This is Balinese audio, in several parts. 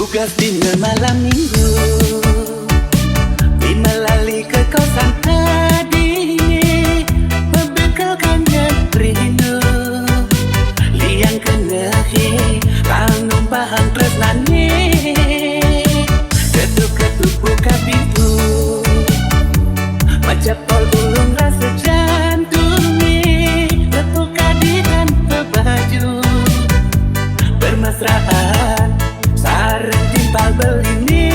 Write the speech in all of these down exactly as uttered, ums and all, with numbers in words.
Gas dina malam minggu, di melali ke kosan tadi, bebekalkan rindu. Liang kenehi, tang numpahan tresnani. Ketuk-ketuk buka pintu, macapol ulung rasa jantungi. Ketuk kadi tanpa baju, bermesraan sareng timpal belini.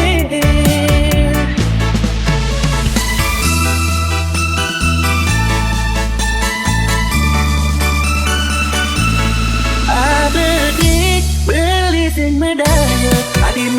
Abedik beli sing medaya, adi